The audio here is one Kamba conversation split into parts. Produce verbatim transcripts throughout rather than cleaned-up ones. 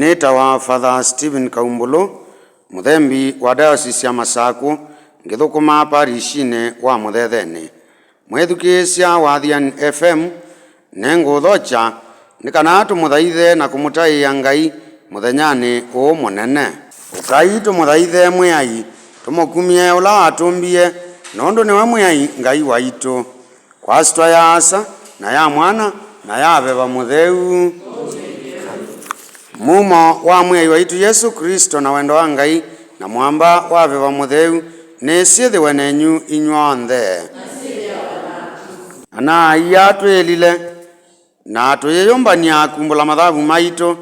Nĩtawa Father Stephen Kaumbũlũ, mũthembi wa Diocese ya Masakũ, ngĩthũkũma parishinĩ wa Mũthethenĩ. Mwĩthukĩĩsya wa Athiani F M, nĩngũũthokya nĩ kana tũmũthaithe na kũmũtaĩa Ngai mũthenyanĩ ũũ mũnene. Ũkai tũmũthaithe Mwĩai, tũmũkumye ũla watũmbie, nũndũ nĩwe Mwĩai Ngai waitũ. Kwa syĩtwa ya Asa, na ya Mwana, na ya Veva Mũtheu. Mumo wa Mwĩai waitũ Yesũ Klĩsto, na wendo wa Ngai, na mũamba wa Veva Mũtheu, nĩsyĩthĩwe nenyu inyw'onthe. Ana-a-ia twĩlile, na tũyĩyũmbany'a kumbũla mathavu maitũ,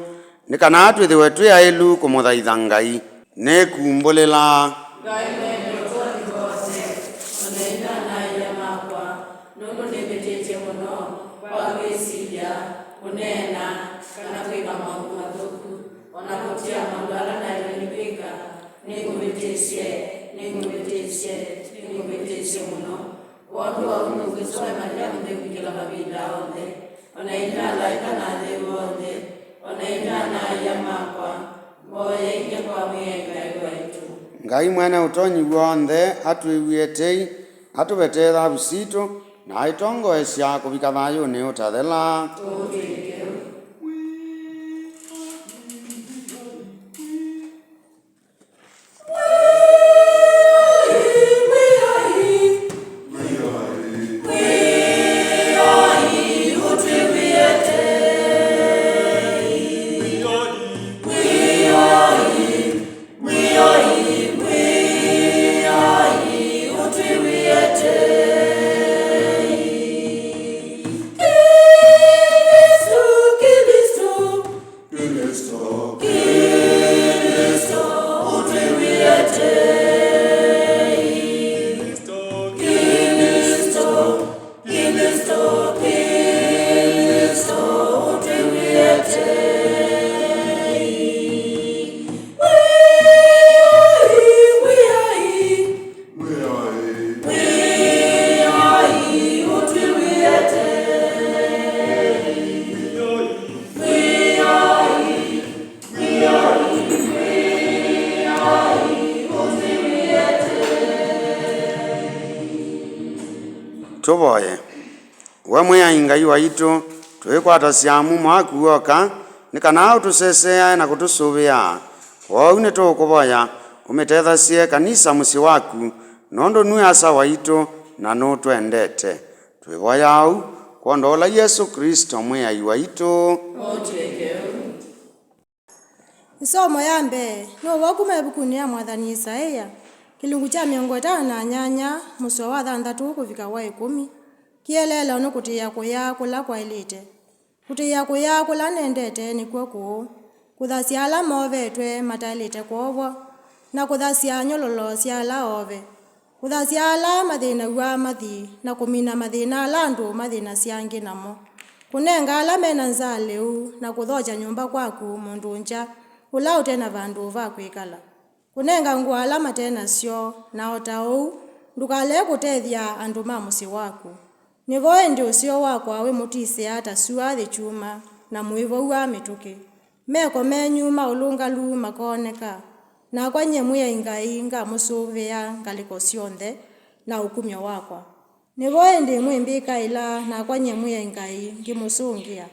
nĩ kana twĩthĩwe twĩ aĩlu kũmũthaitha Ngai. Nĩkumbũlĩla. Ngai mwene ũtonyi w'onthe, o na inyuĩ ana-a-ia makwa, nũndũ nĩvĩtĩtye mũno kwa kwĩsilya, kũneena, kana kwĩka maũndũ mathũku, o na kũtia maũndũ ala naĩle nĩ kwĩka. Nĩngũvĩtĩsye, nĩngũvĩtĩsye, nĩngũvĩtĩsye mũno. Kwondũ wa ũu nĩngwĩsũva Maria Mũtheu kwĩkĩla mavinda onthe, o na inyuĩ alaĩka na atheu onthe, o na inyuĩ ana-a-ia makwa, mboyai nyie kwa Mwĩai Ngai waitũ. Ngai mwene ũtonyi w'onthe atwĩw'ĩe tei, atũvetee thavu sitũ, na aitũtongoesya kũvika thayũnĩ ũtathela. Tũtw'ĩke ũu. Klĩsto, Klĩsto, ũtwĩw'ĩe tei. Klĩsto, Klĩsto, Klĩsto, Klĩsto, ũtwĩw'ĩe tei. Mwĩai, Mwĩai, Mwĩai, Mwĩai, ũtwĩw'ĩe tei. Mwĩai, Mwĩai, Mwĩai, ũtwĩw'ĩe tei. Tũvoye. We Mwĩai Ngai waitũ, twĩkwatasya mumo waku w'oka, nĩ kana ũtũseseae na kũtũsũvĩa. Kwoou nĩtũũkũvoya ũmĩtethasye kanisa mũsyĩ waku, nũndũ nue Asa waitũ na nũtwendete. Twĩvoya ũu kwondũ wa ũla Yesũ Klĩsto Mwĩai waitũ. Ũtw'ĩke ũu. Ĩsomo ya mbee nĩ ũvoo kuma ĩvukunĩ ya mwathani Ĩsaĩa, kĩlungu kya mĩongo ĩtano na nyanya, mũsoa wa thanthatũ kũvika wa ĩkũmi. Kĩeleelo nĩ kũtĩĩa kũya kũla kwaĩlĩte. Kũtĩĩa kũya kũla nendete nĩkw'o kũũ, kũthasya ala moovetwe mataĩlĩte kwovwa, na kũthasya nyololo sya ala oove. Kũthasya ala mathĩnaw'a mathi, na kũmina mathĩna ala andũ mathĩnasya angĩ namo. Kũnenga ala me na nzaa lĩu, na kũthokya nyũmba kwaku mũndũ ngya, ũla ũte na vandũ va kwĩkala. Kũnenga ngũa ala mate nasyo, na o ta ũu, ndũkaleke kũtethya andũ ma mũsyĩ waku. Nĩvo ĩndĩ ũseo wakwa wĩmũtisĩa ta sua yĩ kyuma, na mũivoua mĩtũkĩ. Meko menyu ma ũlũngalu makooneka, nakwa nyie Mwĩai Ngai ngamũsũvĩa ngalĩko syonthe na ũkumyo wakwa. Nĩvo ĩndĩ mwĩmbĩka ĩla, nakwa nyie Mwĩai Ngai ngĩmũsũngĩa.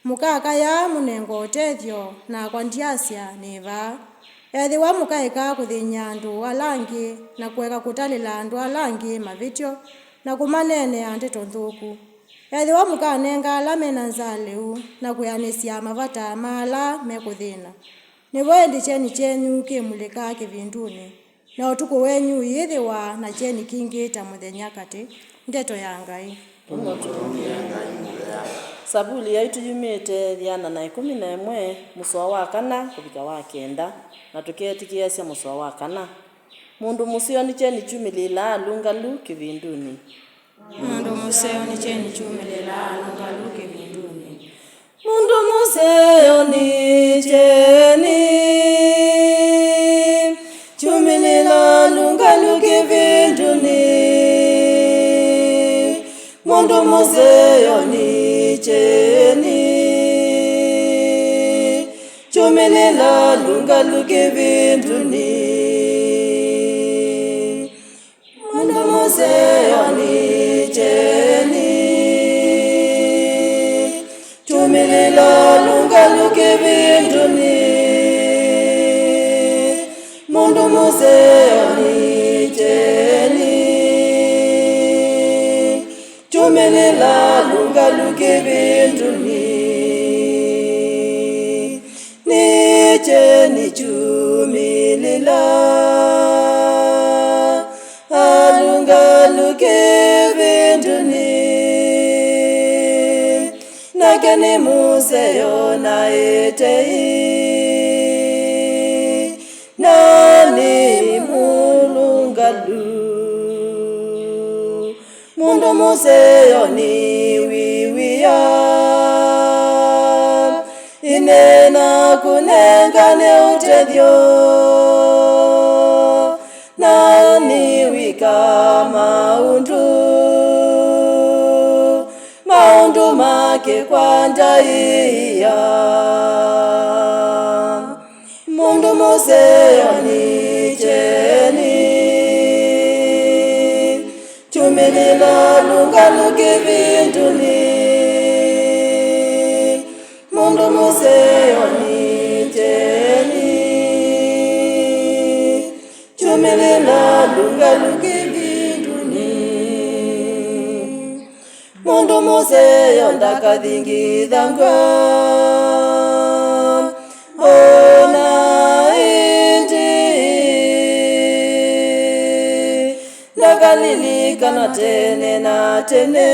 Mũkakaya mũnengwa ũtethyo, nakwa ndyasya, nĩ vaa. Ethĩwa mũkaeka kũthĩny'a andũ ala angĩ, na kũeka kũtalĩla andũ ala angĩ mavĩtyo, na kũmaneenea ndeto nthũku, ethĩwa mũkanenga ala me na nzaa lĩu, na kwĩanĩsya mavata ma ala mekũthĩna, nĩvo ĩndĩ kyeni kyenyu kĩmulĩka kĩvindunĩ, na ũtukũ wenyu ũyĩthĩwa na kyeni kingĩ ta mũthenya katĩ. Ndeto ya Ngai. Savuli yaitũ yumĩte ĩana na ĩkũmi na ĩmwe, mũsoa wa kana kũvika wa kenda, na tũkeetĩkĩĩasya mũsoa wa kana. Mũndũ mũseo nĩ kyeni kyumĩlĩĩlaa alũngalu kĩvindunĩ. Mũndũ mũseo nĩ kyeni kyumĩlĩĩlaa alũngalu kĩvindunĩ. Mũndũ mũseo nĩ kyeni kyumĩlĩĩlaa alũngalu kĩvindunĩ. Mũndũ mũseo nĩ kyeni kyumĩlĩĩlaa Tũmĩlĩla lũngalu kĩvindunĩ. Mũndũ mũseo nĩ kyeni. Tũmĩlĩla lũngalu kĩvindunĩ. Mũndũ mũseo nĩ kyeni. Tũmĩlĩla lũngalu kĩvindunĩ. Nĩ kyeni kyumĩlĩla alũngalu kĩvindunĩ. Nake nĩ mũseo na ĩtei, na nĩ mũlũngalu. Mũndũ mũseo nĩ wiwia ĩneena kũnengane ũtethyo, na nĩwĩka maũndũ, maũndũ make kwa ndaĩa. Mũndũ mũseo nĩ kyeni. Tũmĩlĩla lũngalu kĩvindunĩ. Mũndũ mũseo nĩ kyeni. Tũmĩlĩla lũngalu kĩvindunĩ. Mũndũ mũseo ndakathingithangw'a o na ĩndĩĩ. Ndakalilikana tene na tene.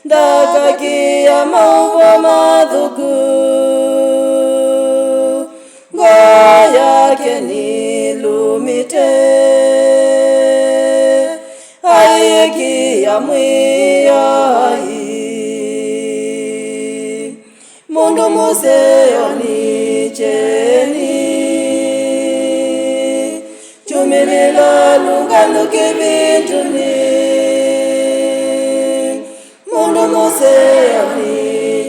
Ndakakĩa maũvoo mathũku. Ngoo yake nĩlũmĩte. Aiĩkĩa Mwĩai. Mũndũ mũseo nĩ kyeni. Tũmĩlĩla lũngalu kĩvindunĩ. Mũndũ mũseo nĩ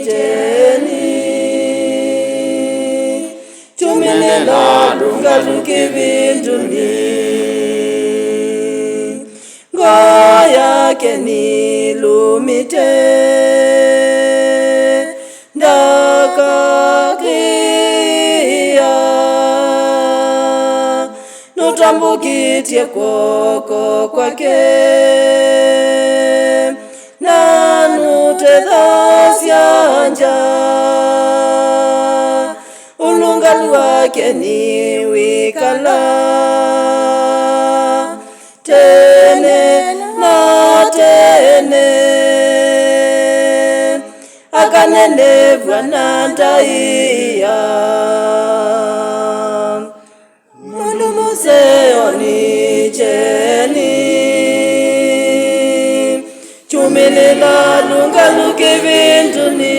kyeni. Tũmĩlĩla lũngalu kĩvindunĩ. Ngoo yake nĩlũmĩte, ndakakĩa. Nũtambũkĩtye kw'oko kwake, na nũtethasya ngya. Ũlũngalu wake nĩwĩkala tene na tene, akanenevw'a na ndaĩa. Mũndũ mũseo nĩ kyeni, kyumĩlĩla lũngalu kĩvindunĩ.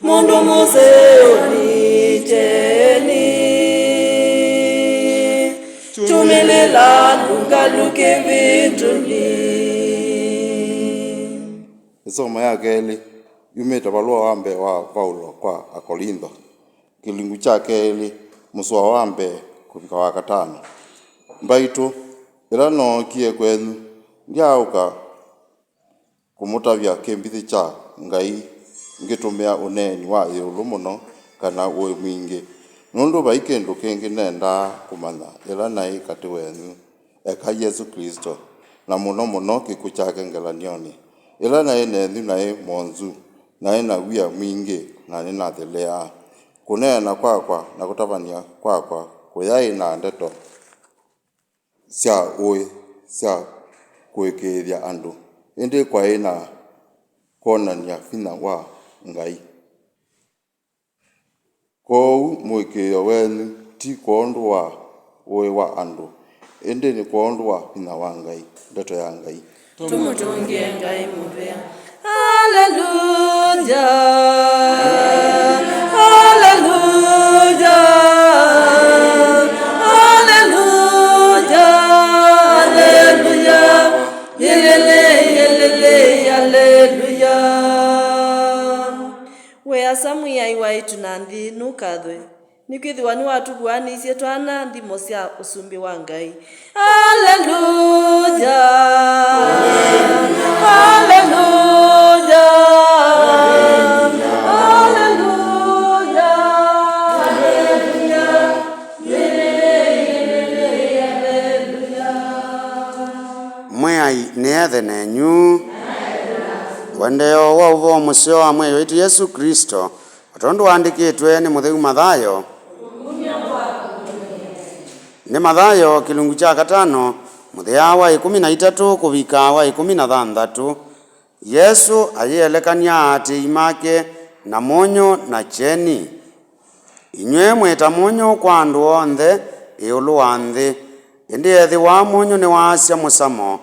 Mũndũ mũseo nĩ kyeni, kyumĩlĩla lũngalu kĩvindunĩ. Ĩsomo ya kelĩ yumĩte valũa wa mbee wa Vaulo kwa Akolintho, kĩlungu kya kelĩ, mũsoa wa mbee kũvika wa katano. Mbaitũ, ĩla nookie kwenyu, ndyaaũka kũmũtavya kĩmbithĩ kya Ngai ngĩtũmĩa ũneeni wa ĩũlũ mũno kana ũĩ mwingĩ, nũndũ vai kĩndũ kĩngĩ nendaa kũmanya ĩla naĩ katĩ wenyu, eka Yesũ Klĩsto, na mũno mũno kĩkw'ũ kyake ngelany'onĩ. Ĩla naĩ nenyu naĩ mwonzu, naĩ na wia mwingĩ, na nĩnatheleaa. Kũneena kwakwa na kũtavany'a kwakwa kũyaĩ na ndeto sya ũĩ sya kũĩkĩĩthya andũ, ĩndĩ kwaĩ na kwonany'a vinya wa Ngai. Kwoou mũĩkĩĩo wenyu ti kwondũ wa ũĩ wa andũ, ĩndĩ nĩ kwondũ wa vinya wa Ngai. Ndeto ya Ngai. Tũmũtũngĩe Ngai mũvea. Aleluya, aleluya, aleluya, aleluya, yelele, yelele, aleluya. Nũkathwe, nĩkwĩthĩwa nĩwatũvuanĩisye twana nthimo sya ũsumbĩ wa Ngai. Aleluya! Aleluya! Aleluya! Mwĩai nĩethe nenyu. Ũendeo wa ũvoo mũseo wa Mwĩai waitũ Yesũ Klĩsto, o tondũ waandĩkĩtwe nĩ mũtheu Mathayo. Nĩ Mathayo kĩlungu kya katano, mũthĩa wa ĩkũmi na itatũ kũvika wa ĩkũmi na thanthatũ. Yesũ ayĩelekany'a aatĩĩi make na mũnyũ na kyeni. Inyw'ĩ mwĩ ta mũnyũ kwa andũ onthe ĩũlũ wa nthĩ, ĩndĩ ethĩwa mũnyũ nĩwaasya mũsamo,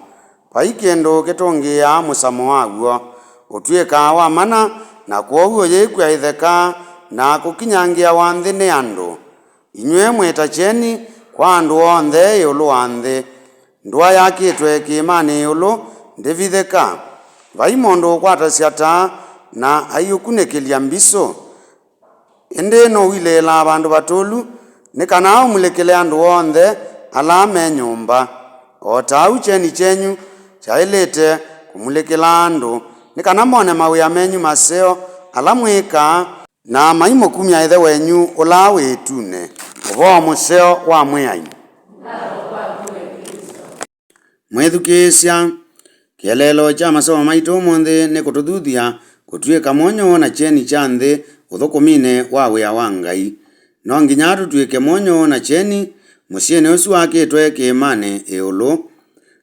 vai kĩndũ kĩtũngĩĩaa mũsamo waw'o, ũtw'ĩkaa wa mana, na kwoou ũyĩkw'a ĩtheka na kũkinyangĩawa nthĩ nĩ andũ. Inyw'ĩ mwĩ ta kyeni kwa andũ onthe ĩũlũ wa nthĩ. Ndũa yakĩtwe kĩĩmanĩ ĩũlũ ndĩvithĩka. Vai mũndũ ũkwatasya taa na aiũkunĩkĩlya mbisũ. Ĩndĩ nũwilĩĩlaa vandũ vatũlu, nĩ kana ũmulĩkĩle andũ onthe ala me nyũmba. O ta ũu kyeni kyenyu kyaĩlĩte kũmulĩkĩla andũ, nĩ kana mone mawĩa menyu maseo ala mwĩkaa, na maimũkumya Ĩthe wenyu ũla wĩ ĩtunĩ. Ũvoo mũseo wa Mwĩai. Mwĩthukĩĩsya, kĩeleelo kya masomo maitũ ũmũnthĩ nĩ kũtũthuthya kũtw'ĩka mũnyũ na kyeni kya nthĩ ũthũkũminĩ wa wĩa wa Ngai. No nginya tũtw'ĩke mũnyũ na kyeni mũsyĩnĩ ũsu wakĩtwe kĩĩmanĩ ĩũlũ.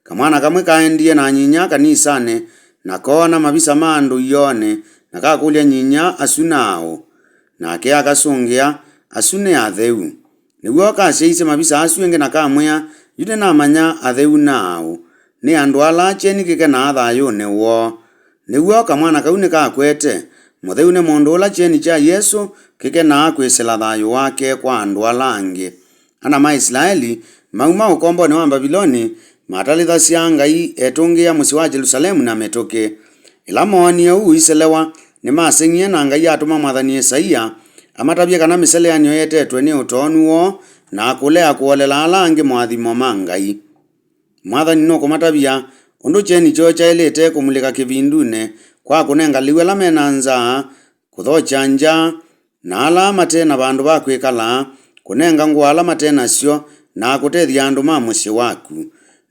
Kamwana kamwe kaendie na nyinya kanisanĩ, na koona mavisa ma andũ ioonĩ, na kakũlya nyinya asu naaũ. Nake akasũngĩa, "Asu nĩ atheu." Nĩw'o kasyaisye mavisa asu ĩngĩ na kamwĩa, "Yu nĩnamanya atheu naaũ. Nĩ andũ ala kyeni kĩkenaa thayũnĩ woo." Nĩw'o kamwana kau nĩkakwete, mũtheu nĩ mũndũ ũla kyeni kya Yesũ kĩkenaa kwĩsĩla thayũ wake kwa andũ ala angĩ. Ana ma Isilaeli mauma ũkombonĩ wa Mbaviloni, matalĩthasya Ngai etũngĩĩa mũsyĩ wa Yelusalemu na mĩtũkĩ. Ĩla moonie ũu ũiselewa, nĩmaseng'ie, na Ngai atũma mwathani Ĩsaia amatavye kana mĩseleanĩo ĩetetwe nĩ ũtoonu woo na kũlea kũolela ala angĩ moathimo ma Ngai. Mwathani nũkũmatavya ũndũ kyeni kyoo kyaĩlĩte kũmulĩka kĩvindunĩ kwa kũnenga lĩu ala me na nzaa, kũthokya ngya, na ala mate na vandũ va kwĩkala, kũnenga ngũa ala mate nasyo, na kũtethya andũ ma mũsyĩ waku.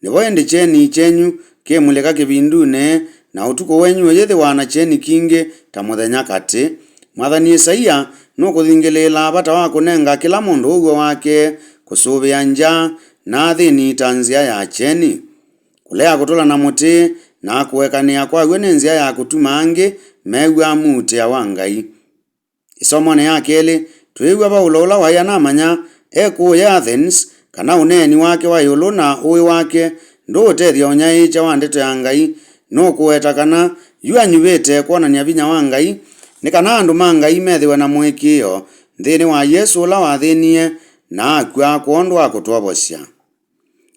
Nĩvo ĩndĩ kyeni kyenyu kĩmulĩka kĩvindunĩ, na ũtukũ wenyu ũyĩthĩwa na kyeni kingĩ ta mũthenya katĩ. Mwathani Ĩsaia nũkũthingĩlĩĩla vata wa kũnenga kĩla mũndũ ũw'o wake, kũsũvĩa ngya na athĩni ta nzĩa ya kyeni. Kũlea kũtũla na mũtĩ na kũekanĩa kwaw'o nĩ nzĩa ya kũtuma angĩ mew'a muutĩa wa Ngai. Ĩsomonĩ ya kelĩ, twĩĩw'a Vaulo ũla waĩ anamanya e kũũya Athens, kana ũneeni wake wa ĩũlũ na ũĩ wake ndũũtethya ũnyaĩĩkya wa ndeto ya Ngai. Nũkũweta kana yu anyuvĩte kwonany'a vinya wa Ngai, nĩ kana andũ ma Ngai methĩwe na mũĩkĩĩo nthĩnĩ wa Yesũ ũla wathĩnie na akw'a kwondũ wa kũtwovosya.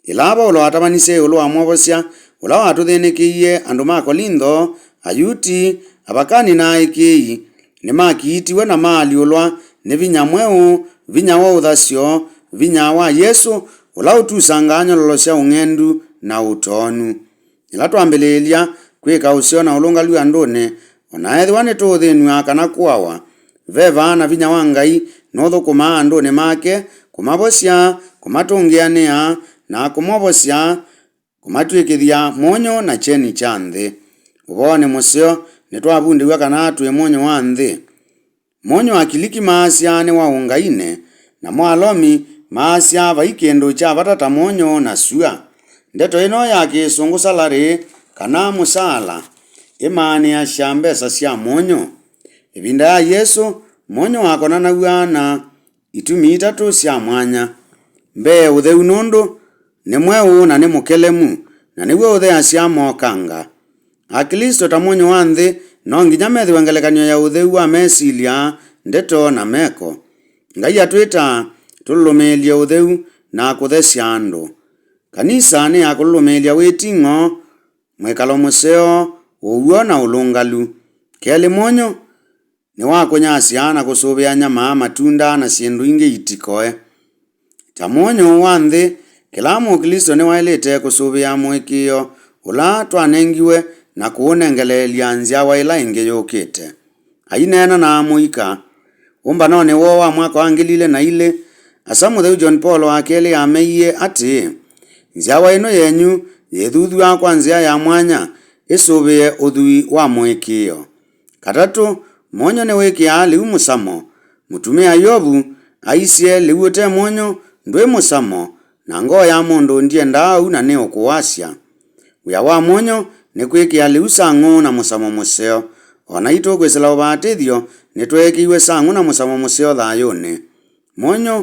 Ĩla Vaulo watavanisye ĩũlũ wa Mwovosya ũla watũthĩnĩkĩie andũ ma Kolintho, Ayuti, Avakani na aĩkĩĩi, nĩmakiitiwe na maalyũlwa nĩ vinya mweũ, vinya wa ũthasyo, vinya wa Yesũ, ũla ũtusangaa nyololo sya ũng'endu na ũtoonu. Ĩla twambĩlĩĩlya kwĩka ũseo na ũlũngalu andũnĩ, o na ethĩwa nĩtũũthĩnw'a kana kũawa, ve vaa na vinya wa Ngai nũthũkũmaa andũnĩ make, kũmavosya, kũmatũngĩanĩa, na kũmovosya, kũmatw'ĩkĩthya mũnyũ na kyeni kya nthĩ. Ũvoonĩ mũseo, nĩtwavundĩw'a kana twĩ mũnyũ wa nthĩ. Mũnyũ Akiliki maasya nĩ wa ũngainĩ, namo Alomi maasya vai kĩndũ kya vata ta mũnyũ na sua. Ndeto ĩno ya Kĩsũngũ salary, kana mũsaala, ĩmaanĩasya mbesa sya mũnyũ. Ĩvinda ya Yesũ, mũnyũ wakonanaw'a na itumi itatũ sya mwanya. Mbee, ũtheu, nũndũ nĩ mweũ na nĩ mũkelemu, na nĩw'o ũtheasya mokanga. Aklĩsto ta mũnyũ wa nthĩ no nginya methĩwe ngelekany'o ya ũtheu wa mesilya, ndeto, na meko. Ngai atwĩtaa tũlũlũmĩĩlye ũtheu na kũthesya andũ. Kanisa nĩ ya kũlũlũmĩĩlya wĩting'o, mwĩkalo mũseo, ũw'o, na ũlũngalu. Kelĩ, mũnyũ nĩwakũnyasya na kũsũvĩa nyama, matunda, na syĩndũ ingĩ itikoe. Ta mũnyũ wa nthĩ, kĩla Mũklĩsto nĩwaĩlĩte kũsũvĩa mũĩkĩĩo ũla twanengiwe na kũũnengeleelya nzyawa ĩla ĩngĩ yũkĩte. Aineena na amũika ũmbanonĩ woo wa mwaka wa ngili ilĩ na ilĩ, Asa Mũtheu John Paul wa Kelĩ ameie atĩĩ, "Nzyawa ĩno yenyu yĩthuthw'a kwa nzĩa ya mwanya ĩsũvĩe ũthwii wa mũĩkĩĩo." Katatũ, mũnyũ nĩwĩkĩaa lĩu mũsamo. Mũtumĩa Yovu aisye, "Lĩu ũte mũnyũ ndwĩ mũsamo, na ngoo ya mũndũ ndyendaa ũu na nĩ ũkũwasya." Wĩa wa mũnyũ nĩ kwĩkĩa lĩu sang'ũ na mũsamo mũseo. O naitũ kwĩsĩla ũvatĩthyo, nĩtweekĩiwe sang'ũ na mũsamo mũseo thayũnĩ. Mũnyũ,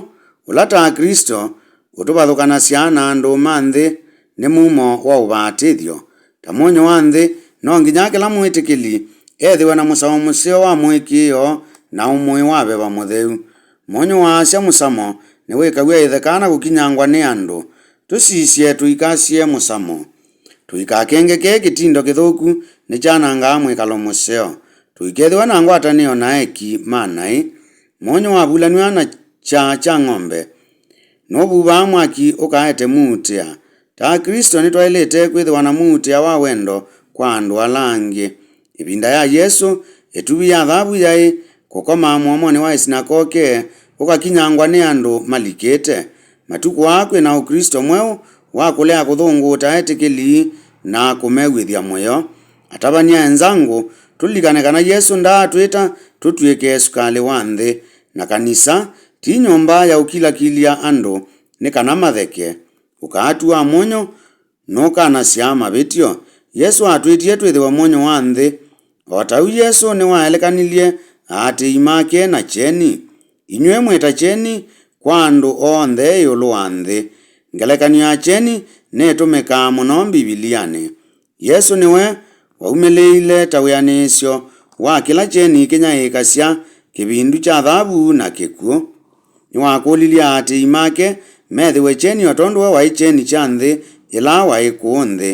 ũla ta Aklĩsto, ũtũvathũkanasya na andũ ma nthĩ nĩ mumo wa ũvatĩthyo. Ta mũnyũ wa nthĩ, no nginya kĩla mwĩtĩkĩli ethĩwe na mũsamo mũseo wa mũĩkĩĩo na ũmũĩ wa Veva Mũtheu. Mũnyũ waasya mũsamo nĩwĩkaw'a ĩtheka na kũkinyangwa nĩ andũ. Tũsisye tũikasye mũsamo. Tũikakengeke, kĩtindo kĩthũku nĩkyanangaa mwĩkalo mũseo. Tũikethĩwa na ngwatanĩo na eki ma naĩ. Mũnyũ wavulanw'a na kyaa kya ng'ombe nũvuvaa mwaki ũkaete muutĩa. Ta Aklĩsto nĩtwaĩlĩte kwĩthĩwa na muutĩa wa wendo kwa andũ ala angĩ. Ĩvinda ya Yesũ, ĩtuvi ya thavu yaĩ kũkoma mũomonĩ wa ĩsinakoke ũkakinyangwa nĩ andũ malikĩte. Matukũ aa kwĩ na Ũklĩsto mweũ wa kũlea kũthũngũũta etĩkĩli na kũmew'ĩthya mũyo. Atavany'a enzangũ, tũlilikane kana Yesũ ndaatwĩta tũtw'ĩke sukalĩ wa nthĩ, na kanisa ti nyũmba ya ũkilakilya andũ nĩ kana matheke. Ũkaatu wa mũnyũ nũkanasya mavĩtyo. Yesũ atwĩtie twĩthĩwe mũnyũ wa nthĩ. O ta ũu Yesũ nĩwaelekanilye aatĩĩi make na kyeni, "Inyw'ĩ mwĩ ta kyeni kwa andũ onthe ĩũlũ wa nthĩ." Ngelekany'o ya kyeni nĩtũmĩkaa mũno Mbivilianĩ. Yesũ nĩwe waumĩlĩĩile ta wĩanĩĩsyo wa kĩla kyeni kĩnyaĩĩkasya kĩvindu kya thavu na kĩkw'ũ. Nĩwakũlilye aatĩĩi make methĩwe kyeni o tondũ we waĩ kyeni kya nthĩ ĩla waĩ kũũ nthĩ.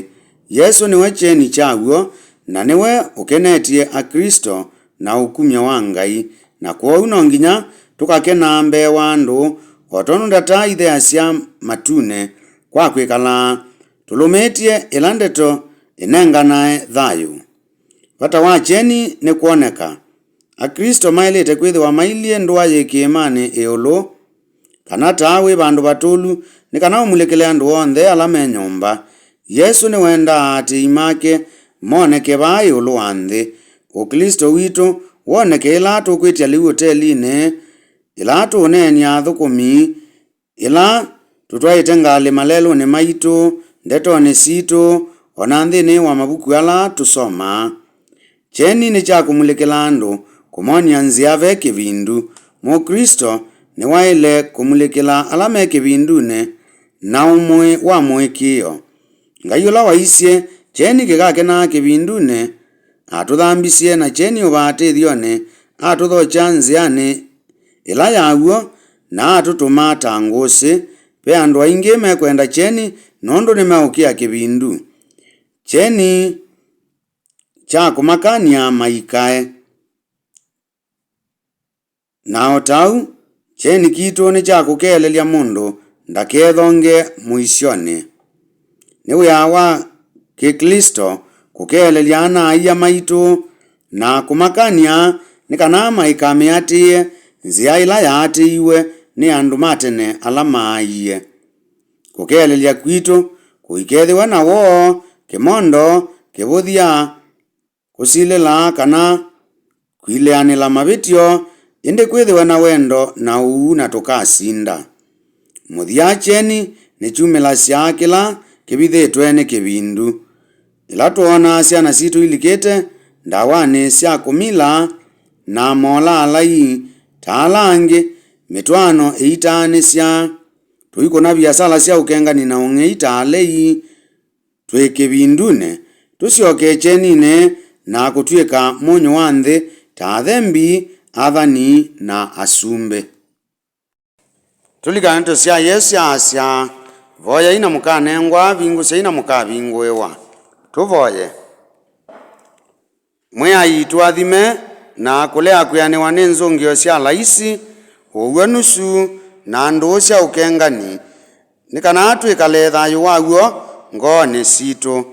Yesũ nĩwe kyeni kya w'o, na nĩwe ũkenetye Aklĩsto na ũkumyo wa Ngai, na kwoou no nginya tũkakenaa mbee wa andũ, o tondũ ndata itheasya matunĩ kwa kwĩkalaa tũlũmĩtye ĩla ndeto ĩnenganae thayũ. Vata wa kyeni nĩ kwoneka. Aklĩsto maĩlĩte kwĩthĩwa mailyĩ ndũa yĩ kĩĩmanĩ ĩũlũ, kana taa wĩ vandũ vatũlu, nĩ kana ũmulĩkĩle andũ onthe ala me nyũmba. Yesũ nĩwendaa aatĩĩi make moneke vaa ĩũlũ wa nthĩ. Ũklĩsto witũ woneke ĩla tũkwĩtya lĩu ũtelinĩ, ĩla tũũneeny'a athũkũmi, ĩla tũtwaĩte ngalĩ malelũnĩ maitũ, ndetonĩ sitũ, o na nthĩnĩ wa mavuku ala tũsomaa. Kyeni nĩ kya kũmulĩkĩla andũ, kũmony'a nzĩa ve kĩvindu. Mũklĩsto nĩwaĩle kũmulĩkĩla ala me kĩvindunĩ na ũmũĩ wa mũĩkĩĩo. Ngai ũla waisye kyeni kĩkakenaa kĩvindunĩ, atũthambisye na kyeni ũvatĩthonĩ, atũthokya nzĩanĩ ĩla ya w'o, na atũtũma ta ngũsĩ. Ve andũ aingĩ mekwenda kyeni nũndũ nĩmeũkĩa kĩvindu. Kyeni kya kũmakany'a maikae. Na o ta ũu, kyeni kitũ nĩ kya kũkeelelya mũndũ ndakethonge mũisyonĩ. Nĩ wĩa wa Kĩklĩsto kũkeelelya ana-a-ia maitũ na kũmakany'a nĩ kana maikamĩatĩĩe nzĩa ĩla yaatĩĩiwe nĩ andũ ma tene ala maaie. Kũkeelelya kwitũ kũikethĩwe na woo, kĩmondo, kĩvũthya, kũsilĩla kana kwilĩanĩla mavĩtyo, ĩndĩ kwĩthĩwe na wendo na ũuu na tũkasinda. Mũthya kyeni nĩkyumĩlasya kĩla kĩvithĩtwe nĩ kĩvindu. Ĩla twoona syana sitũ ilikĩte ndawanĩ sya kũmila na molaalai ta ala angĩ, mĩtwaano ĩitaanĩsya, tũikũna viasala sya ũkengani na ũng'ei ta alei, twĩ kĩvindunĩ, tũsyoke kyeninĩ na kũtw'ĩka mũnyũ wa nthĩ ta athembi, athani, na asumbĩ. Tũlikane ndeto sya Yesũ syaasya, "Voyai na mũkanengwa, vingũsyai na mũkavingũĩwa." Tũvoye. Mwĩai, tũathime na kũlea kwĩanĩwa nĩ nzũngĩo sya laisi, ũw'o nusu, na ndũũ sya ũkengani, nĩ kana twĩkale thayũ wa w'o ngoonĩ sitũ.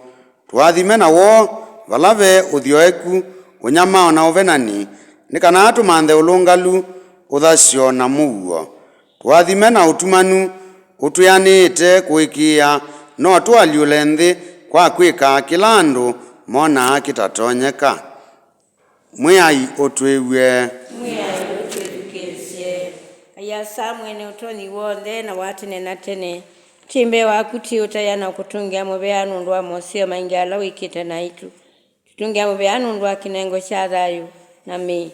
Tũathime na woo vala ve ũthyoeku, ũnyamao na ũvenani, nĩ kana tũmanthe ũlũngalu, ũthasyo na mũuo. Tũathime na ũtumanu ũtwĩanĩĩte kũĩkĩĩa no tũalyũle nthĩ kwa kwĩka kĩla andũ monaa kĩtatonyeka. Mwĩai ũtwĩw'e. Mwĩai ũtwĩthukĩĩsye. Ngai Asa mwene ũtonyi w'onthe na wa tene na tene, twĩ mbee waku twĩũtaĩa na ũkũtũngĩa mũvea nũndũ wa moseo maingĩ ala wĩkĩte naitũ. Tũtũngĩa mũvea nũndũ wa kĩnengo kya thayũ na mĩĩ.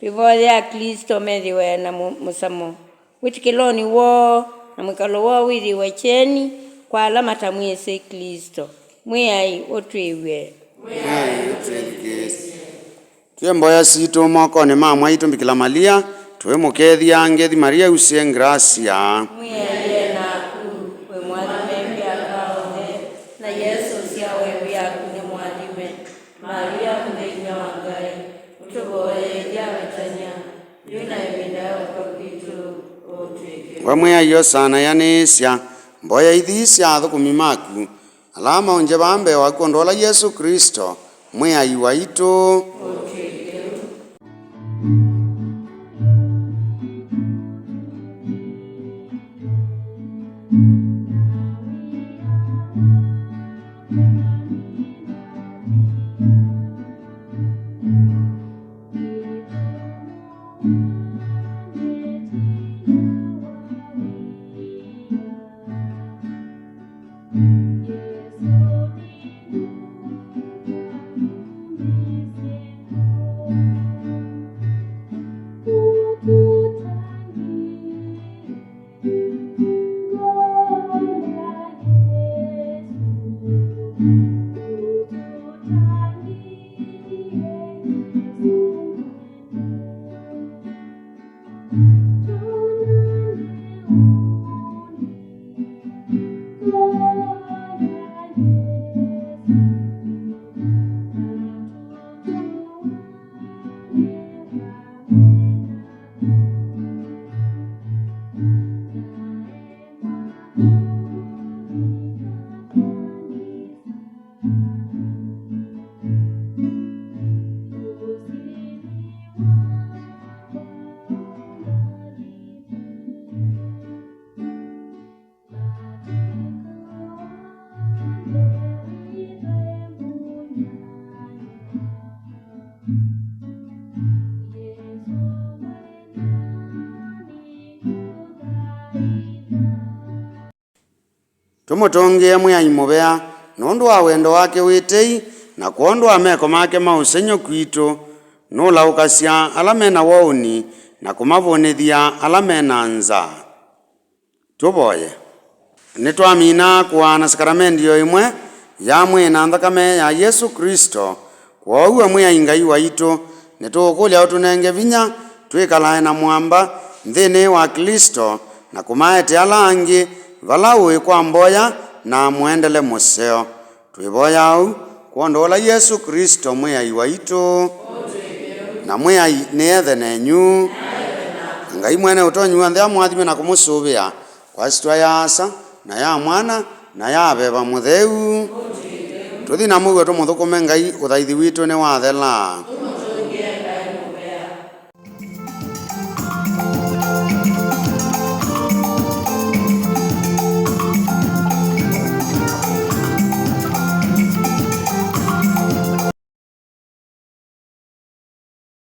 Twĩvoyea Aklĩsto methĩwe na mũ- mũsamo wĩtĩkĩlonĩ woo, na mwĩkalo woo wĩthĩwe kyeni kwa ala matamwĩsĩ Klĩsto. Mwĩai ũtwĩw'e. Mwĩai ũtwĩthukĩĩsye. Twĩe mboya sitũ mokonĩ ma mwaitũ Mbikĩla Malia, tũimũkethya ngethi Maria usĩe ngrasya. Mwĩai e naku, wĩ mwathime mbee wa aka onthe, na Yesũ ũsyao wa ĩvu yaku nĩ mwathime. Maria mũthĩny'a wa Ngai, ũtũvoyee ithyĩ avetany'a, yu na ĩvinda ya kũkw'a kwitũ. Ũtwĩkĩe. We Mwĩai osanaya nĩĩsya mboya ithi sya athũkũmi maku, ala maũngye vaa mbee waku, kwondũ ũla Yesũ Klĩsto, Mwĩai waitũ. Tũmũtũngĩe Mwĩai mũvea nũndũ wa wendo wake wĩ tei, na kwondũ wa meko make ma ũsengy'o kwitũ. Nũlaũkasya ala me na waũni, na kũmavũnĩthya ala me na nzaa. Tũvoye. Nĩtwamina kũaana sakramendi o ĩmwe ya mwĩĩ na nthakame ya Yesũ Klĩsto. Kwoou, we Mwĩai Ngai waitũ, nĩtũũkũlya ũtũnenge vinya twĩkalae na mũamba nthĩnĩ wa Klĩsto, na kũmaete ala angĩ vala ũĩ kwa mboya na mũendele mũseo. Twĩvoya ũu kwondũ ũla Yesũ Klĩsto Mwĩai waitũ. Na Mwĩai nĩethe nenyu. Na Ngai Mwene Ũtonyi W'onthe amũathime na kũmũsũvĩa, kwa syĩtwa ya Asa, na ya Mwana, na ya Veva Mũtheu. Tũthi na mũuo tũmũthũkũme Ngai, ũthaithi witũ nĩwathela.